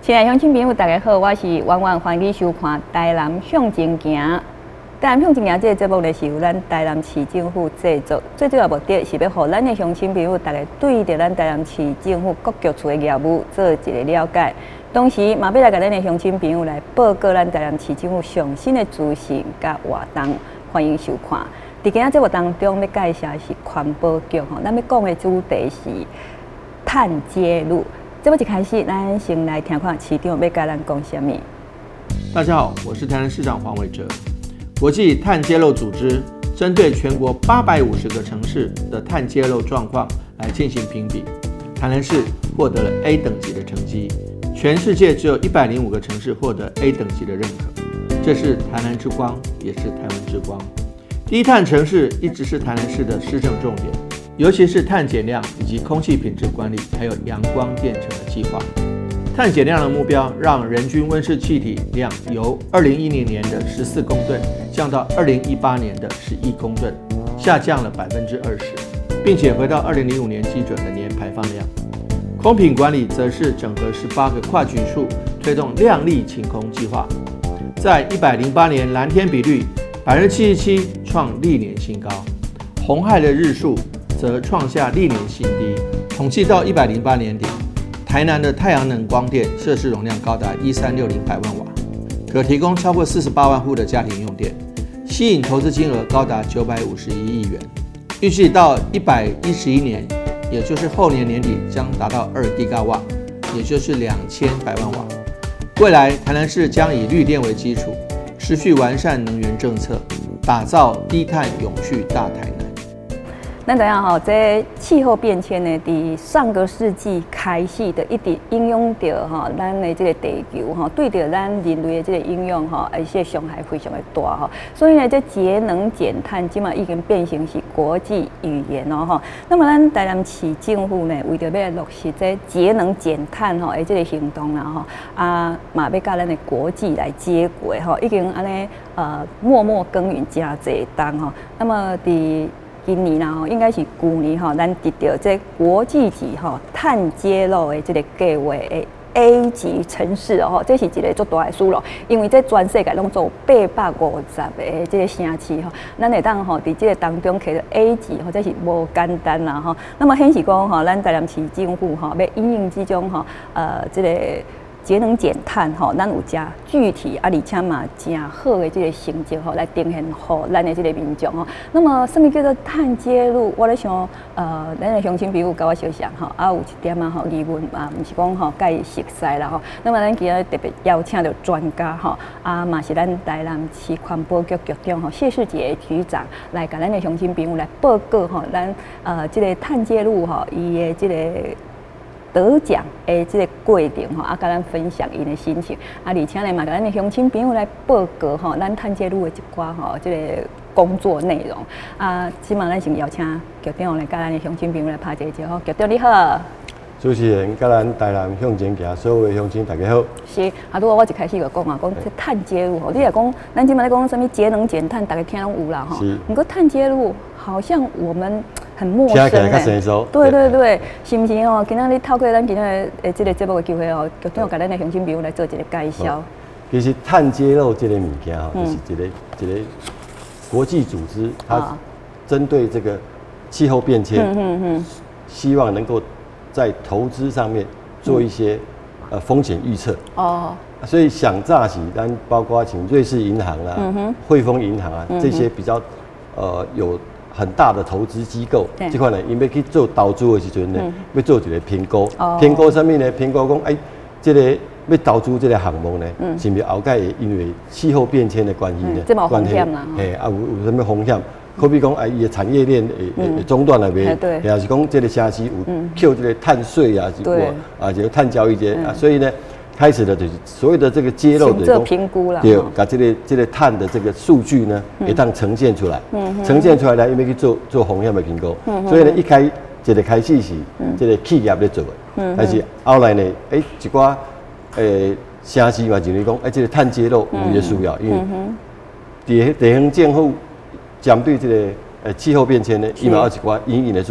親愛鄉親朋友，大家好，我是婉婉，歡迎收看《台南向前行》。台南向前行這个節目呢，是由咱台南市政府製作，最主要目的是欲予咱的鄉親朋友，逐家對著咱台南市政府各局處的業務做一个了解。同時，嘛欲來共咱的鄉親朋友來報告咱台南市政府上新的資訊佮活動，歡迎收看。佇今仔節目當中，欲介紹的是環保局吼，咱欲講的主題是碳揭露。節目一開始，咱先來聽看市長欲共咱講啥物。大家好，我是台南市長黃偉哲。國際碳揭露組織針對全國850個城市的碳揭露狀況來進行評比，台南市獲得了 A 等級的成績。全世界只有105個城市獲得 A 等級的認可，這是台南之光，也是台灣之光。低碳城市一直是台南市的施政重點，尤其是碳減量以及空氣品質管理，還有陽光電城的計劃。碳減量的目標，讓人均溫室氣體量由2010年的14公噸降到2018年的11公噸，下降了20%，並且回到2005年基準的年排放量。空品管理則是整合18個跨局處推動亮麗晴空計劃，在108年藍天比率77%創歷年新高，紅害的日數則創下歷年新低。統計到108年底，台南的太陽能光電設施容量高達1360百萬瓦，可提供超過48萬戶的家庭用電，吸引投資金額高達951億元。預計到111年，也就是後年年底將達到2吉瓦，也就是2000百萬瓦。未來台南市將以綠電為基礎，持續完善能源政策，打造低碳永續大台南。咱知影吼，這氣候變遷呢，佇上個世紀開始就一直影響著吼咱的這个地球吼，對著咱人類的這个影響吼，而且傷害非常的大吼。所以呢，這節能減碳這馬已經變成是國際語言囉吼。那麼咱台南市政府呢，為著欲來落實這節能減碳吼的這个行動啦吼，啊嘛欲佮咱的國際來接軌吼，已經按呢默默耕耘誠濟冬吼。那麼佇今年啦吼，應該是舊年吼，咱得著這國際級吼碳揭露的這个計劃的 A 級城市哦，這是一个足大的殊榮，因為這全世界攏總有850個這個城市吼，咱會當吼佇這个當中摕著 A 級吼，這是無簡單啦吼。那麼顯示講吼，咱台南市政府吼，欲因應這種吼這个節能減碳吼，咱有誠具體啊，而且嘛誠好的這个成績吼，來呈現予咱的這个民眾吼。那麼，啥物叫做碳揭露？我咧想，咱的鄉親朋友佮我相像吼，啊有一點仔吼疑問啊，毋是講吼佮伊熟似啦吼。那麼，咱今仔特別邀請著專家吼，啊嘛是咱台南市環保局局長吼謝世傑局長來共咱的鄉親朋友來報告吼，咱這个碳揭露吼，伊的這个得獎的這个過程吼，啊，共咱分享𪜶的心情，啊，而且呢嘛，共咱的鄉親朋友來報告吼，咱碳揭露的一寡吼，這个工作內容。啊，這馬咱先邀請局長來共咱的鄉親朋友來拍一个招呼。局長你好。主持人，佮咱台南向前行所有的鄉親大家好。是，啊，拄仔我一開始就講啊，講這碳揭露吼，你若講咱這馬咧講啥物節能減碳，逐家聽攏有啦吼。毋過碳揭露好像我們很陌生欸。對對對，是毋是吼？今仔日透過咱今仔的這个節目的機會吼，局長共咱的鄉親朋友來做一个介紹。其實碳揭露這个物件吼，就是一个一个國際組織，它針對這個氣候變遷，希望能夠在投資上面做一些風險預測。所以上早是咱包括像瑞士銀行啊、匯豐銀行啊這些比較有很大的投資機構，這款呢，𪜶欲去做投資的時陣呢，欲做一个評估。評估啥物呢？評估講，欸，這个欲投資這个項目呢，是毋是後蓋會因為氣候變遷的關係呢？這嘛有風險啦。嘿，啊有啥物風險？可比講，哎，伊的產業鏈會中斷了未？抑是講這个城市有扣這个碳稅啊，是有啊，這个碳交易這啊，所以呢，開始的就是所謂的這個揭露的做評估啦，對，共這個碳的這個數據呢，會當呈現出來，呈現出來呢，𪜶欲去做做風險的評估。所以呢，一開一个開始是這个企業咧做的，但是後來呢，欸，一寡城市嘛認為講，欸，這个碳揭露有的需要，因為地地方政府針對這个氣候變遷呢，伊嘛有一寡因應的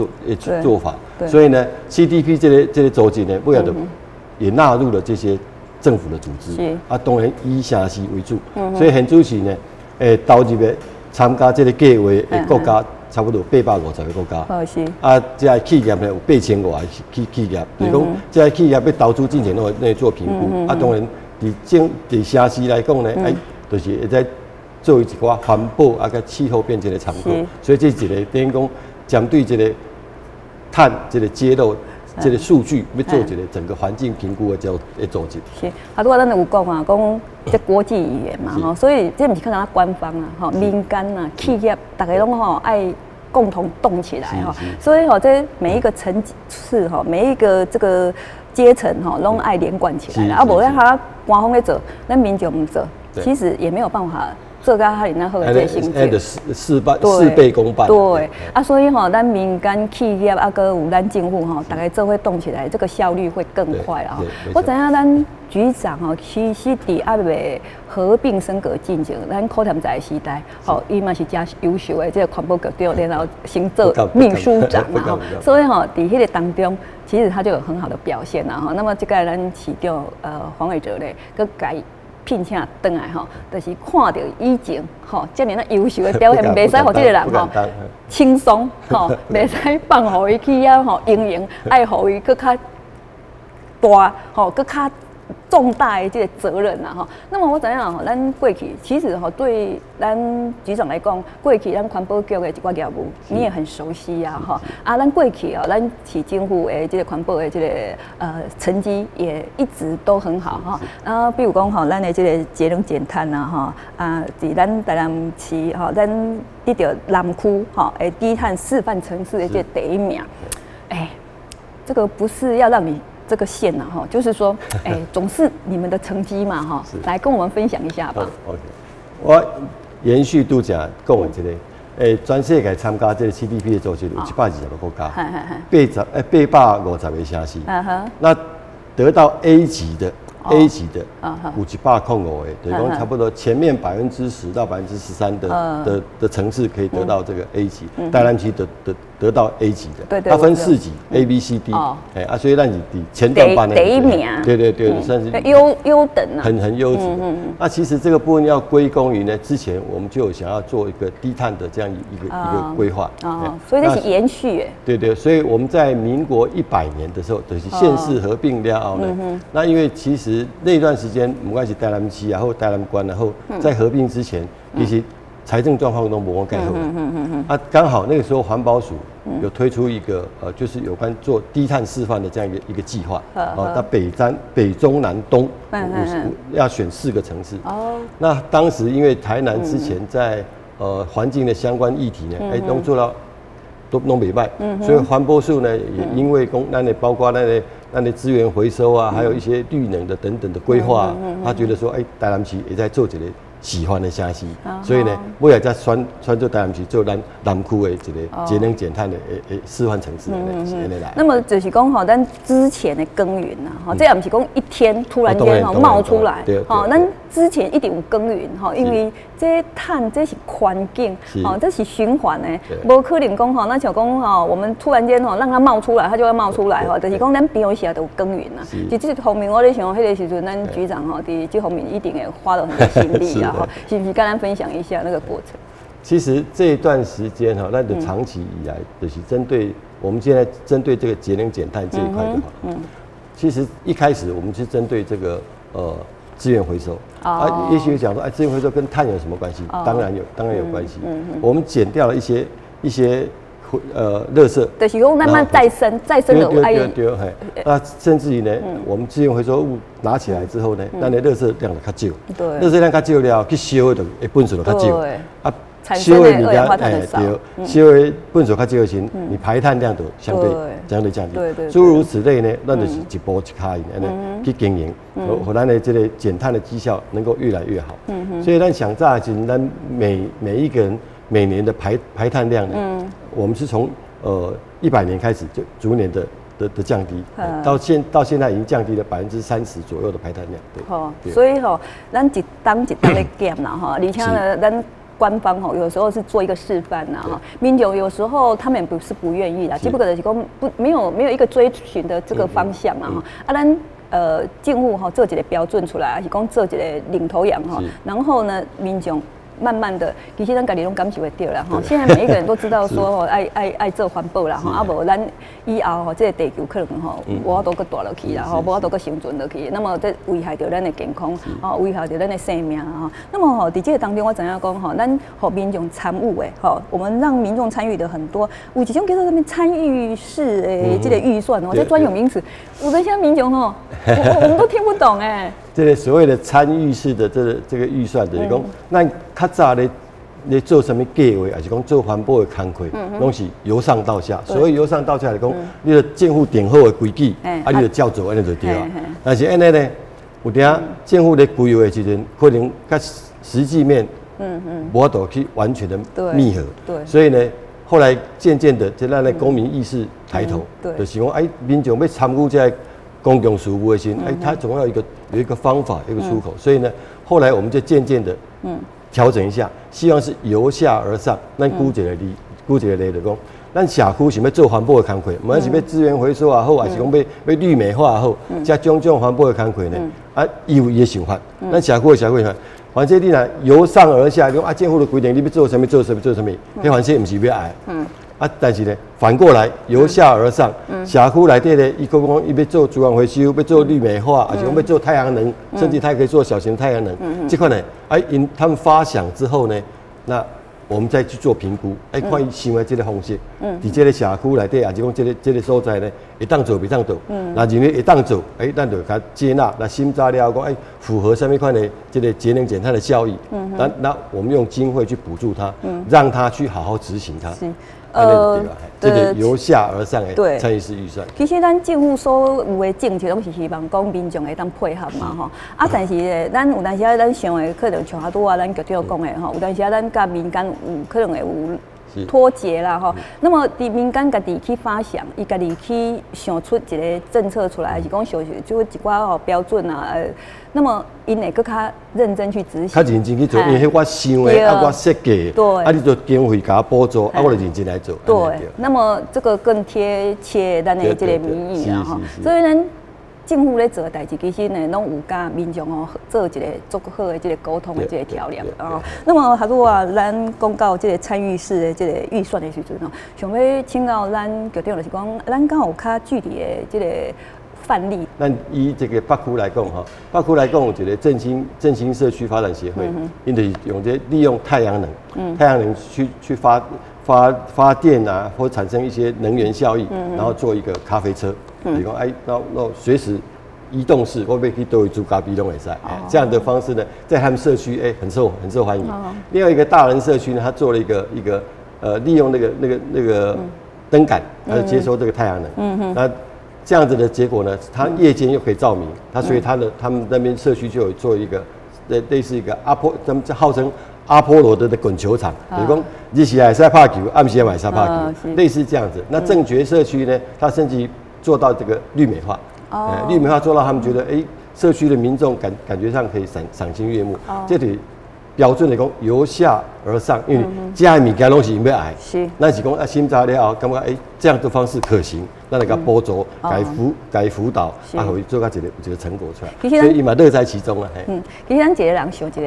做法，所以呢，CDP 這个組織呢，尾仔就也納入了這些。政府的組織，啊，當然以城市為主，所以現主時呢，投入的參加這個計劃的國家差不多850個國家，啊，這个企業呢有8000外个企業，就是講這个企業欲投資之前，攏會做評估，啊，當然佇城市來講呢，哎，就是會使做一寡環保啊，佮氣候變遷的參考，所以這是一個等於講針對這個碳這個揭露這個數據，欲做一個整個環境評估的這組織。是，啊，拄仔咱有講啊，講這國際語言嘛，吼，所以這毋是干焦官方啊，吼，民間啊，企業，逐家攏吼愛共同動起來吼，所以吼，這每一個層次吼，每一個這個階層吼，攏愛連貫起來啦。啊，無咧哈官方咧做，咱民眾毋做，其實也沒有辦法做甲遐爾仔好的這個成績。事倍功半。對，啊，所以吼，咱民間企業啊，閣有咱政府吼，逐家做伙動起來，這個效率會更快啦。我知影咱局長吼，其實佇猶未合併升格進前，咱柯添財時代，吼，伊嘛是誠優秀的這個環保局長，然後先做秘書長嘛吼，所以吼，佇彼個當中，其實他就有很好的表現啦吼。那麼這個咱市長黃偉哲咧，閣共伊聘請轉來吼，就是看著以前吼，遮爾仔優秀的表現，袂使予這個人吼輕鬆吼，袂使放予伊去遐吼營營，愛予伊閣較大吼，閣較重大的這個責任啦吼。那麼我知影吼，咱過去其實吼對咱局長來講，過去咱環保局的一寡業務，你也很熟悉啊吼。啊，咱過去哦，咱市政府的這個環保的這個成績也一直都很好哈。啊，比如講吼，咱的這個節能減碳啊吼，啊，佇咱台南市吼，咱得著南區吼，的低碳示範城市的這個第一名。欸，這個不是要讓你這個線呐，哈，就是說，哎，總是你們的成績嘛，哈，來跟我們分享一下吧。 OK，我延續拄才講的這個，欸，全世界參加這個 CDP 的組織有120個國家，850個城市，那得到 A 級的 A 級的有105個，等於講差不多前面10%到13%的城市可以得到這個 A 級，台南市得到 A 級的，它分四級 A B C D，哎啊，所以咱是佇前段班的第一名，對對對，算是優等啊，很優質。那其實這個部分要歸功於呢，之前我們就有想要做一個低碳的這樣一個規劃，哦，所以這是延續，對對，所以我們在民國100年的時候，就是縣市合併了後呢，那因為其實那段時間，不管是台南市啊，或台南縣，然後在合併之前，其實財政狀況都無蓋好。啊，剛好那個時候環保署有推出一個就是有關做低碳示範的這樣一個計劃。哦，到北中北中南東要選四個城市。哦。那當時因為台南之前在環境的相關議題呢，哎，都做到都攏袂䆀，所以環保署呢也因為講咱的包括咱的資源回收啊，還有一些綠能的等等的規劃，他覺得說，哎，台南市會使做一個示範的城市，所以呢，尾仔才選做台南市做咱南區的一個節能減碳的示範城市按呢來。那麼就是講吼，咱之前的耕耘啊，吼，這也毋是講一天突然間吼冒出來，吼，咱之前一定有耕耘吼，因為這碳這是環境，吼，這是循環的，無可能講吼，咱像講吼，我們突然間吼讓它冒出來，它就會冒出來吼，就是講咱平常時就有耕耘啊。佇這方面，我咧想，彼個時陣，咱局長吼，佇這方面一定會花了很多心力啊，是毋是？跟咱分享一下那個過程。其實這一段時間哈，那就長期以來就是針對我們現在針對這個節能減碳這一塊就好。其實一開始我們是針對這個資源回收啊，也許講說，哎，資源回收跟碳有什麼關係？當然有，當然有關係。我們減掉了一些垃圾，就是講慢慢再生，再生的。對對對，嘿，那甚至於呢，我們資源回收物拿起來之後呢，咱的垃圾量就較少。垃圾量較少了，去燒的會糞埽就較少。啊，燒的物件，哎，對，燒的糞埽較少的時，你排碳量就相對降低。諸如此類呢，咱就是一步一跤印按呢去經營，予咱的這個減碳的績效能夠越來越好。所以咱上早時，咱每一個人每年的排碳量呢，我們是從100年開始就逐年的降低，到現在已經降低了30%左右的排碳量。對，好，所以吼，咱一冬一冬咧減啦吼，而且呢，咱官方吼有時候是做一個示範啦哈，民眾有時候他們不是不願意啦，只不過就是講不沒有沒有一個追尋的這個方向嘛哈，啊，咱政府吼做一个標準出來，還是講做一個領頭羊吼，然後呢，民眾慢慢的，其實咱家己攏感受會著啦吼。現在每一個人都知道說吼，愛愛愛做環保啦吼，啊無咱以後吼，這個地球可能吼無法度閣蹛落去啦吼，無法度閣生存落去。那麼這危害著咱的健康，吼，危害著咱的生命吼。那麼吼，佇這個當中，我知影講吼，咱予民眾參與的吼，我們讓民眾參與的很多，有一種叫做啥物參與式的這個預算哦，這專有名詞，有的現在民眾吼，我們都聽不懂哎。這個所謂的參與式的這個預算，就是講，咱較早咧咧做啥物計劃，還是講做環保的工課，攏是由上到下。所謂由上到下來講，你著政府定好的規矩，啊，你著照做，按呢就對啊。但是按呢呢，有當政府咧規劃的時陣，可能佮實際面，無法度去完全的密合。所以呢，後來漸漸的，就咱的公民意識抬頭，就是講，哎，民眾欲參與這個公共事務的時，哎，他總要有一個方法，一個出口。所以呢，後來我們就漸漸的，調整一下，希望是由下而上。咱舉一個例，舉一個例就講，咱社區想欲做環保的工課，毋管是欲資源回收也好，還是講欲綠美化也好，這種種環保的工課呢，啊，伊有伊的想法。咱社區的社區想法，反正你若由上而下，講啊，政府的規定，你欲做啥物做啥物做啥物，彼反正毋是欲愛。啊，但是呢，反過來由下而上，社區內底呢，伊閣講伊欲做資源回收，欲做綠美化，還是講欲做太陽能，甚至他可以做小型太陽能。這款呢，哎，𪜶他們發想之後呢，那我們再去做評估，哎，看伊想的這個方式，佇這個社區內底，還是講這個所在呢，會當做袂當做？若認為會當做，哎，咱就共接納，來審查了後講，哎，符合啥物款的這個節能減碳的效益，那我們用經費去補助他，讓他去好好執行它。這個由下而上的參與式預算。其實咱政府所有的政策攏是希望講民眾會當配合嘛吼。啊，但是咧，咱有當時仔咱想的可能像拄仔咱局長講的吼，有當時仔咱佮民間有可能會有脫節啦吼。那麼佇民間家己去發想，伊家己去想出一個政策出來，還是講想出一寡吼標準啊？那麼𪜶會閣較認真去執行。較認真去做，因為彼我想的，啊我設計，啊你就經費共我補助，啊我就認真來做。對，那麼這個更貼切咱的這個民意啊吼。所以咱政府咧做的代誌，其實呢，攏有佮民眾哦做一個足好的這個溝通的這個橋梁啊。那麼，如果咱講到這個參與式的這個預算的時陣吼，想欲請教咱局長，就是講，咱敢有較具體的這個範例？咱以這個北區來講吼，北區來講有一個振興社區發展協會，𪜶就是用這利用太陽能，太陽能去發電啊，或產生一些能源效益，然後做一個咖啡車，比如講哎，那隨時移動式，我欲去佗位煮咖啡攏會使，這樣的方式呢，在他們社區哎很受歡迎。另外一個大人社區呢，他做了一個利用那個燈桿，它就接收這個太陽能，那這樣子的結果呢，它夜間又可以照明，它所以他們那邊社區就有做一個類似一個阿波，他們號稱阿波羅的滾球場，就是講日時也會使拍球，暗時也會使拍球，類似這樣子。那正覺社區呢，它甚至做到這個綠美化，綠美化做到他們覺得，哎，社區的民眾感覺上可以賞心悅目。這裡標準來講，由下而上，因為這的物件攏是𪜶欲愛，咱是講啊，審查了後，感覺哎，這樣的方式可行，咱來共補助、共輔導，啊，予伊做到一個成果出來。其實所以伊嘛樂在其中啊。嗯，其實咱一個人想一個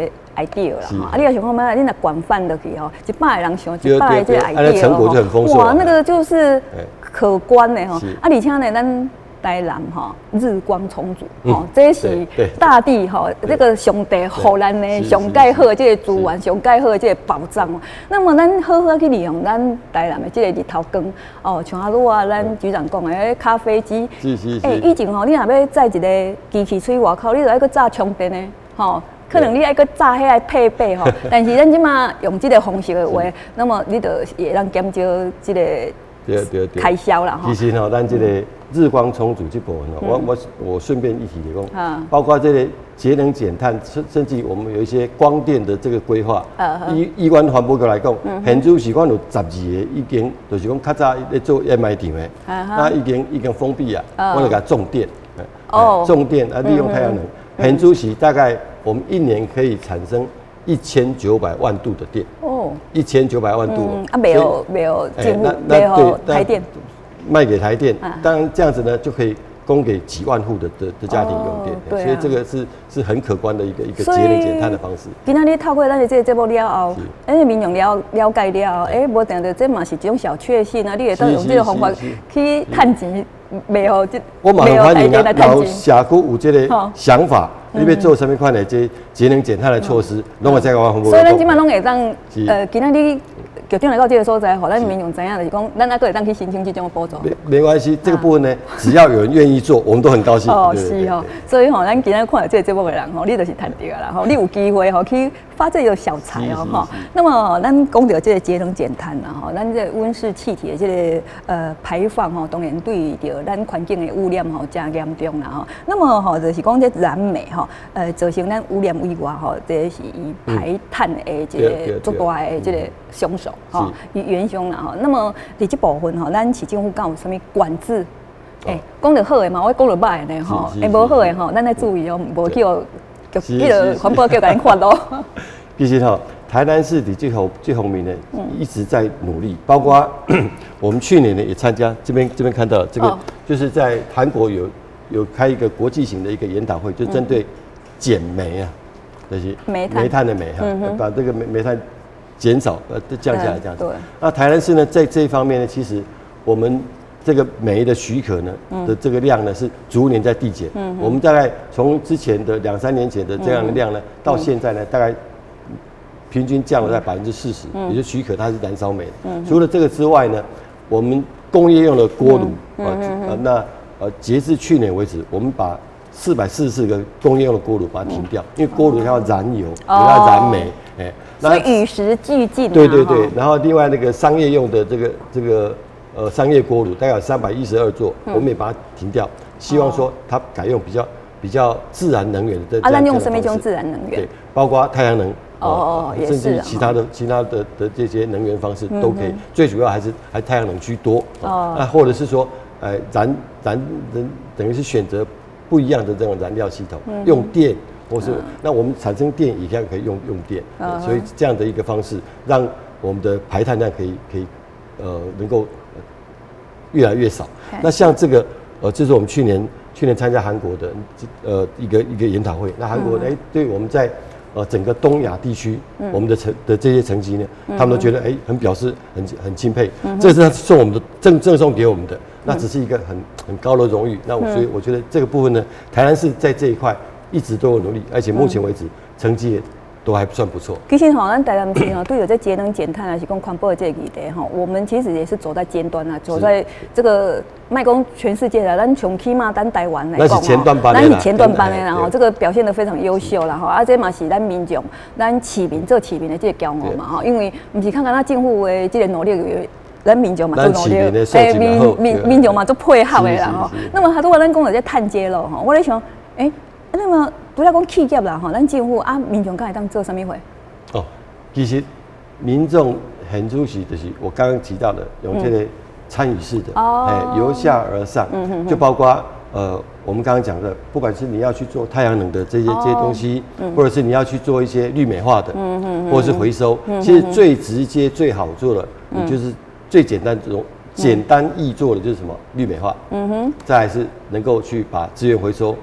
idea 啦，啊，你若想看覓，你若廣泛落去吼，100個人想100個這個 idea 成果就很豐碩。哇，那個就是可觀的吼。啊，而且呢，咱台南吼日光充足，吼，這是大地吼，這個上帝予咱的上蓋好的這個資源，上蓋好的這個寶藏。那麼咱好好去利用咱台南的這個日頭光，哦，像拄仔咱局長講的咖啡機，欸，以前吼，你若欲載一個機器出去外口，你著愛閣紮充電的，吼。可能你愛閣紮彼個配備吼，但是咱這馬用這個方式的話，那麼你就會當減少這個開銷啦。其實吼，咱這個日光充足這部分哦，我順便一提就講，包括這個節能減碳，甚至我們有一些光電的這個規劃。以阮環保局來講，現在是阮有12個已經，就是講較早咧做掩埋場的，那已經封閉啊，我就共種電，種電啊，利用太陽能。現在是大概我們一年可以產生1900萬度的電。哦，1900萬度。啊，沒有進入，沒有台電。賣給台電，當然這樣子呢就可以。供給幾萬戶的家庭用電，所以這個是很可觀的一個節能減碳的方式。今仔日透過咱的這個節目了後，民眾了解了後，無定著這嘛是一種小確幸啊！你會當用這個方法去趁錢，袂予這我嘛很歡迎啊，若社區有這個想法，你欲做啥物款的這節能減碳的措施，攏會使共我。所以咱這擺攏會當，今仔日局長來到這個所在，予咱民眾知影，就是講，咱猶閣會當去申請這種補助。沒關係，這個部分呢，只要有人願意做，我們都很高興。哦，是哦，所以吼，咱今仔看著這個節目的人吼，你就是趁著啦吼，你有機會吼去發這個小財哦吼。那麼咱講著這個節能減碳啦吼，咱這個溫室氣體的這個排放吼，當然對著咱環境的污染吼誠嚴重啦吼。那麼吼，就是講這燃煤吼，造成咱污染以外吼，這是伊排碳的這個足大的這個兇手吼，伊元兇啦吼。那麼佇這部分吼，咱市政府敢有啥物管制？講著好的嘛，我講著歹的呢吼。無好的吼，咱愛注意哦，無去予彼个環保局共咱罰咯。其實吼，台南市佇這方面呢，一直在努力，包括我們去年呢也參加，這邊看到這個，就是在韓國有開一個國際型的一個研討會，就針對減煤啊，就是煤炭的煤哈，把這個煤炭減少降下來這樣子。那台南市呢，在這一方面呢，其實我們這個煤的許可呢的這個量呢是逐年在遞減。我們大概從之前的兩三年前的這樣的量呢，到現在呢，大概平均降了在40%，也就許可它是燃燒煤。除了這個之外呢，我們工業用的鍋爐啊，那截至去年為止，我們把444個工業用的鍋爐把它停掉，因為鍋爐要燃油，要燃煤，哎，所以與時俱進。對對對，然後另外那個商業用的這個商業鍋爐大概有312座，我們也把它停掉，希望說它改用比較自然能源的。啊，咱用啥物種自然能源？對，包括太陽能。哦，甚至其他的這些能源方式都可以，最主要還是太陽能居多。哦，那或者是說，燃燃能等於是選擇不一樣的這種燃料系統，用電或是那我們產生電也可以用電，所以這樣的一個方式，讓我們的排碳量可以能夠越來越少。那像這個，這是我們去年參加韓國的一個研討會，那韓國對我們在整個東亞地區，我們的這些成績呢，他們都覺得很表示很欽佩。這是他送我們的贈送給我們的，那只是一個很高的榮譽。那我所以我覺得這個部分呢，台南市在這一塊一直都有努力，而且目前為止成績也都還算不錯。其實吼，咱台南市吼，對著這節能減碳還是講環保的這個議題吼，我們其實也是走在尖端啊，走在這個莫講全世界啦，咱從起碼咱台灣來講，咱是前段班的，咱是前段班的啦吼，這個表現得非常優秀啦吼，啊，這嘛是咱民眾、咱市民做市民的這個驕傲嘛吼，因為毋是看干焦政府的這個努力，咱民眾嘛足努力，民眾嘛足配合的啦吼。那麼拄仔咱講著這碳揭露吼，我咧想，那麼除了講企業啦吼，咱政府啊，民眾敢會當做啥物貨？哦，其實民眾很主席就是我剛剛提到的，用這個參與式的，由下而上，就包括我們剛剛講的，不管是你要去做太陽能的這些東西，或者是你要去做一些綠美化的，或者是回收，其實最直接最好做的，你就是最簡單這種簡單易做的就是什麼綠美化，再來是能夠去把資源回收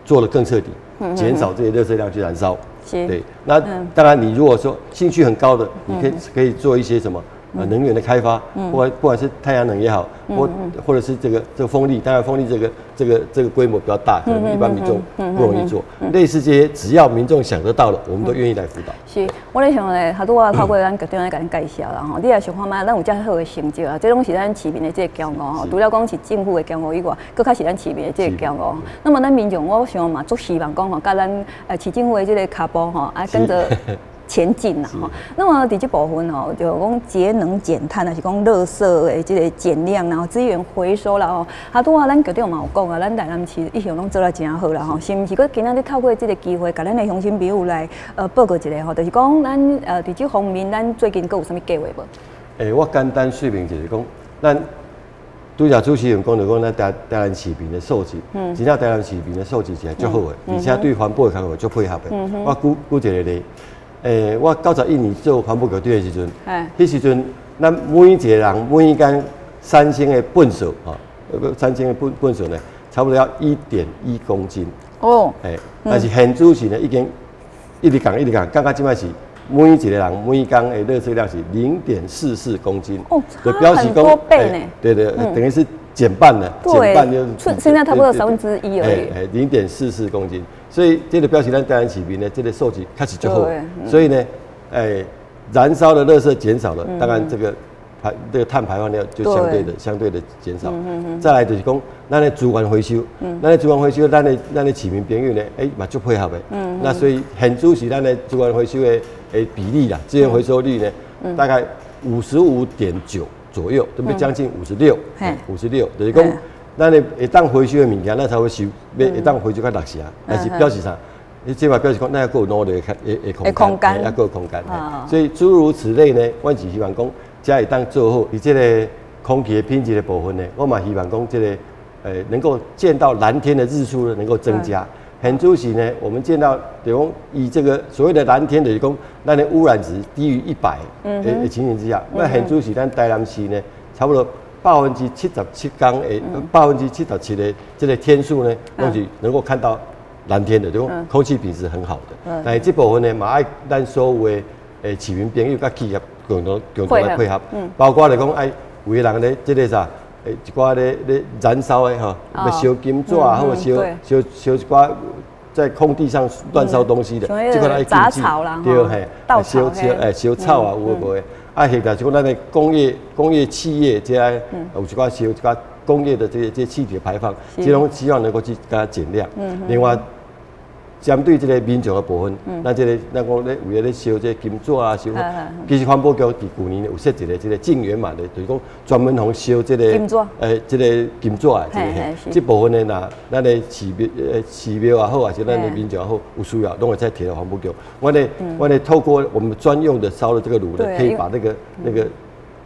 做得更徹底，減少這些垃圾量去燃燒。對，那當然你如果說興趣很高的，你可以做一些什麼？能源的開發，不管是太陽能也好，或者是這個風力，當然風力這個規模比較大，可能一般民眾不容易做。類似這些，只要民眾想得到的，我們都願意來輔導。是，我咧想咧，拄仔透過咱局長來共咱介紹啦吼，你也想看覓，咱有遮好的成績啊，這攏是咱市民的這個驕傲吼。除了講是政府的驕傲以外，閣較是咱市民的這個驕傲。那麼咱民眾，我想嘛，足希望講吼，佮咱市政府的這個跤步吼，啊跟著前進啦吼，那麼佇這部分吼，就講節能減碳，還是講垃圾的這個減量，然後資源回收啦吼。啊，拄仔咱局長嘛有講啊，咱台南市一向攏做得誠好啦吼，是毋是？閣今仔日透過這個機會，共咱的鄉親朋友來報告一下吼，就是講咱佇這方面，咱最近閣有啥物計劃無？我簡單說明就是講，咱拄才主持人講著講，咱台南市民的素質，真正台南市民的素質是足好的，而且對環保的工作足配合的。我舉一個例。我91年做環保局長的時陣，彼時陣咱每一個人每一工產生的糞埽，吼，產生的糞埽呢，差差不多要1.1公斤。哦，欸，但是現主是呢，已經一直降，一直降，降到這擺是每一個人每工的垃圾量是0.44公斤。哦，差很多倍呢。對對，等於是減半了，減半就現在差不多1/3而已。哎，0.44公斤，所以這個表示咱台南市民呢，這個數據確實足好。所以呢，欸，燃燒的垃圾減少了，當然這個碳排放量就相對的減少。再來就是講，咱的資源回收，咱的資源回收，咱的市民朋友呢，欸，嘛足配合的。那所以現主是咱的資源回收的比例啦，資源回收率呢，大概55.9左右，對不對？將近五十六，五十六，就是講，咱的會當回收的物件，咱才會收，欲會當回收到六成，但是表示啥？你這嘛表示講，咱閣有努力的空間，猶閣有空間。所以諸如此類呢，阮是希望講，才會當做好。佇這個空氣的品質的部分呢，我嘛希望講這個，能夠見到藍天的日數呢，能夠增加。現主時呢，我們見到，等於以這個所謂的藍天，就是講，咱的污染值低於100的情形之下，那現主時咱台南市呢，差不多77工的77%的這個天數呢，攏是能夠看到藍天的，就講空氣品質很好的。但是這部分呢，嘛愛咱所有的市民朋友佮企業共同來配合，包括來講愛有的人咧，這個啥，一寡咧燃燒的吼，欲燒金紙啊，或者燒一寡在空地上亂燒東西的，這個愛禁止。對嘿，燒燒燒草啊，有的無的。啊，或者是講咱的工業企業，這有一寡燒一寡工業的這些氣體的排放，這攏希望能夠去共它減量。另外，針對這個民眾的部分，咱這個咱講咧為了咧燒這個金紙啊，燒，其實環保局佇舊年有設一個這個淨圓滿的，就是講專門予燒這個金紙，這個金紙的這個，這部分呢，若咱的市廟也好，還是咱的民眾也好，有需要，攏會使提到環保局。阮會透過我們專用的燒的這個爐呢，可以把那個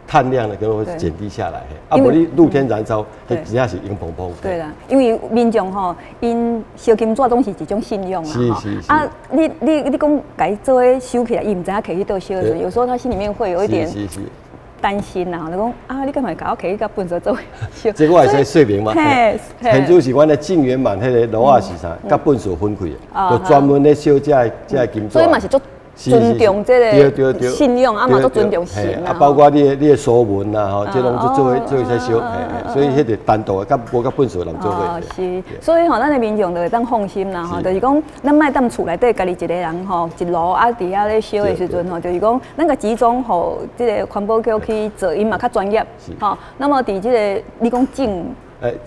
碳量呢，可能會減低下來。啊，無你露天燃燒，真正是煙蓬蓬。對啦，因為民眾吼，𪜶燒金紙攏是一種信仰啦。啊，你講共伊做伙收起來，伊毋知影提去佗燒的時陣，有時候他心裡面會有一點擔心呐。就講啊，你敢會共我提去佮糞埽做伙燒？這個我會使說明嗎？現主是阮的淨圓滿彼個爐仔是啥？佮糞埽分開的，就專門咧燒這個金紙。所以嘛是足尊重這個信仰，啊嘛都尊重神啊，包括你的鎖文啊，吼，這攏做做伙使燒，所以彼個單獨的，佮無佮糞埽人做伙。哦，是，所以吼，咱的民眾就會當放心啦，吼，就是講，咱莫踮厝內底家己一個人吼，一爐啊佇遐咧燒的時陣吼，就是講，咱共集中予這個環保局去做，𪜶嘛較專業，吼。那麼佇這個你講淨。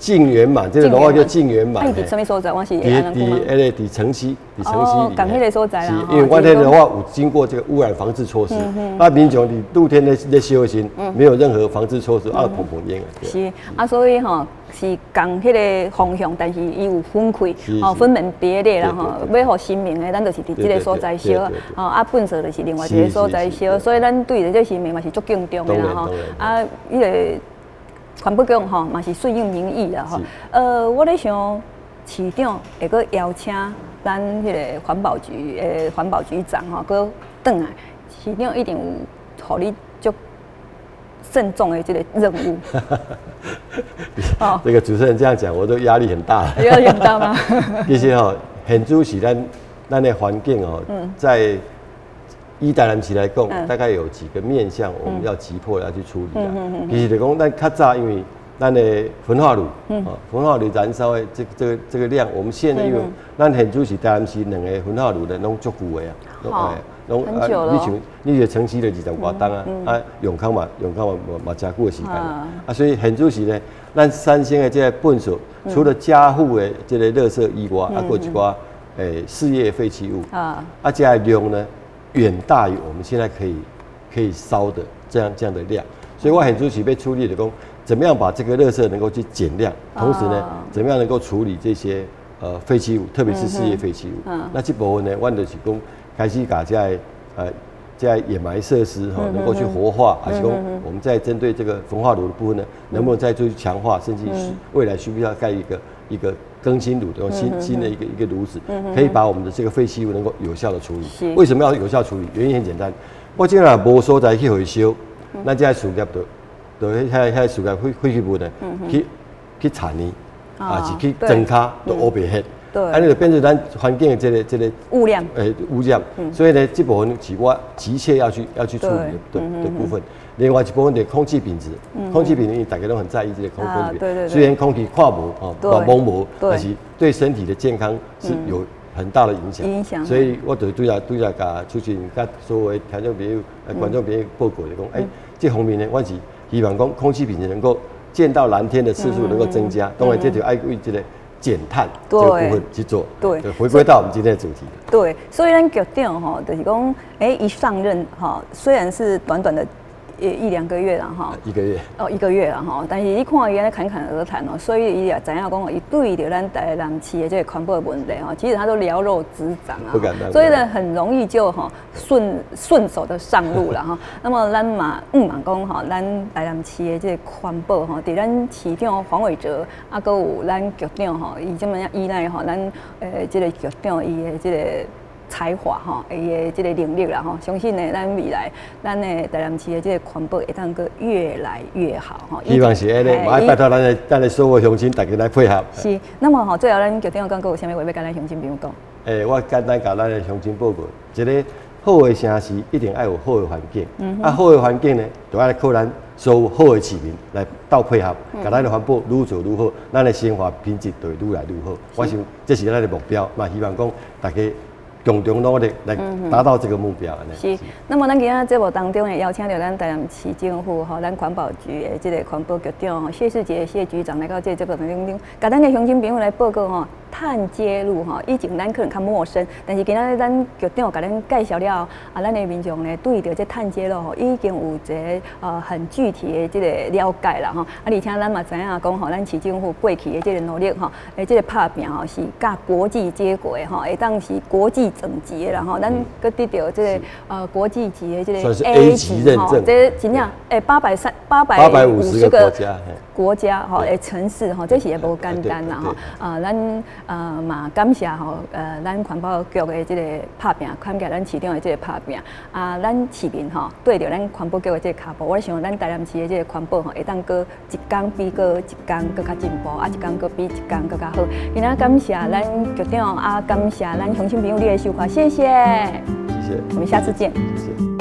淨圓滿，這個爐仔叫淨圓滿。啊，佇啥物所在？我是佇城西，佇城西。仝彼個所在啦。因為阮彼個的話有經過這個污染防治措施，那民眾佇露天咧燒的時，沒有任何防治措施，啊，蓬蓬煙。是啊，所以吼是仝彼個方向，但是伊有分開，吼分門別類啦吼。欲予神明的，咱就是佇這個所在燒，吼啊，糞埽就是另外一個所在燒，所以咱對著這神明嘛是足敬重的啦吼。啊，彼個環保局吼嘛是順應民意啦吼。我咧想市長會閣邀請咱彼個環保局的環保局長吼，閣轉來，市長一定有予你足慎重的這個任務。哦，這個主持人這樣講，我都壓力很大。壓力很大嗎？其實吼，現主是咱的環境哦，在以台南市來講，大概有幾個面向，我們要急迫要去處理啦。其實就講，咱較早因為咱的焚化爐，焚化爐燃燒的這個量，我們現在因為咱現主是台南市兩個焚化爐的攏足舊的啊，攏很久了。你像你這城西的20外冬啊，啊永康嘛誠久的時間啊，所以現主時呢，咱產生的這個糞埽，除了家戶的這個垃圾以外，啊，閣有一寡事業廢棄物啊，啊，這個量呢，遠大於我們現在可以燒的這樣的量，所以我現主時欲處理的講，怎麼樣把這個垃圾能夠去減量，同時呢，怎麼樣能夠處理這些廢棄物，特別是事業廢棄物。那這部分呢，阮就是講開始共這個掩埋設施哈，能夠去活化，還是講我們在針對這個焚化爐的部分呢，能不能再做強化，甚至是未來需不需要蓋一個更新爐的新的一個爐子，可以把我們的這個廢棄物能夠有效的處理。為什麼要有效處理？原因很簡單，我這若無所在去回收，咱這事業就遐事業廢棄物呢，去產呢。抑是去庄跤都烏白血。按呢就變成咱環境的這個污染，污染。所以呢，這部分是我急切要去處理的部分。另外一部分的空氣品質，空氣品質大家都很在意這個空氣品質。雖然空氣看無哦，摸無，但是對身體的健康是有很大的影響。影響。所以我就拄才共主持人佮所有的聽眾朋友、觀眾朋友報告就講，這方面呢，我是希望講空氣品質能夠見到藍天的次數能夠增加。當然這就愛為這個減碳這個部分去做，回歸到我們今天的主題。對，所以咱局長吼，就是講，一上任哈，雖然是短短的一兩個月啦哈，一個月哦，一個月啦哈，但是你看伊按呢侃侃而談哦，所以伊也知影講，伊對著咱台南市的這個環保問題吼，其實他都了若指掌啊，不敢當，所以呢，很容易就哈順手的上路了哈。那麼咱嘛嘛講吼，咱台南市的這個環保吼，佇咱市長黃偉哲啊，閣有咱局長吼，伊這麼依賴吼，咱這個局長伊的這個才華吼，伊的這個能力啦吼，相信呢，咱未來咱的台南市的這個環保會當閣越來越好吼。希望是按呢，嘛愛拜託咱的所有鄉親大家來配合。是，那麼吼，最後咱局長閣有啥物話欲共咱鄉親朋友講？我簡單共咱的鄉親報告，一個好的城市一定愛有好的環境，啊，好的環境呢，就愛靠咱所有好的市民來鬥配合，共咱的環保愈做愈好，咱的生活品質就會愈來愈好。我想這是咱的目標，嘛希望講大家共同努力來達到這個目標。是，那麼咱今仔節目當中呢，邀請著咱台南市政府吼，咱環保局的這個環保局長吼謝世傑謝局長來到這個節目當中，共咱的鄉親朋友來報告吼，碳揭露吼，以前咱可能較陌生，但是今仔咱局長共咱介紹了後，啊，咱的民眾呢對著這碳揭露吼，已經有一個很具體的這個了解啦吼。啊，而且咱嘛知影講吼，咱市政府過去的這個努力吼，這個拍拚吼是佮國際接軌吼，會當是國際等級的啦吼，咱閣得著這個國際級的這個 A 級認證，這真正850個國家吼的城市吼，這是也無簡單啦吼。啊，咱嘛感謝吼，咱環保局的這個拍拚，感謝咱市長的這個拍拚。啊，咱市民吼綴著咱環保局的這個跤步，我想咱台南市的這個環保吼，會當閣一工比閣一工閣較進步，啊，一工閣比一工閣較好。今仔感謝咱局長，啊，感謝咱鄉親朋友你的收看，謝謝。謝謝。我們下次見。謝謝。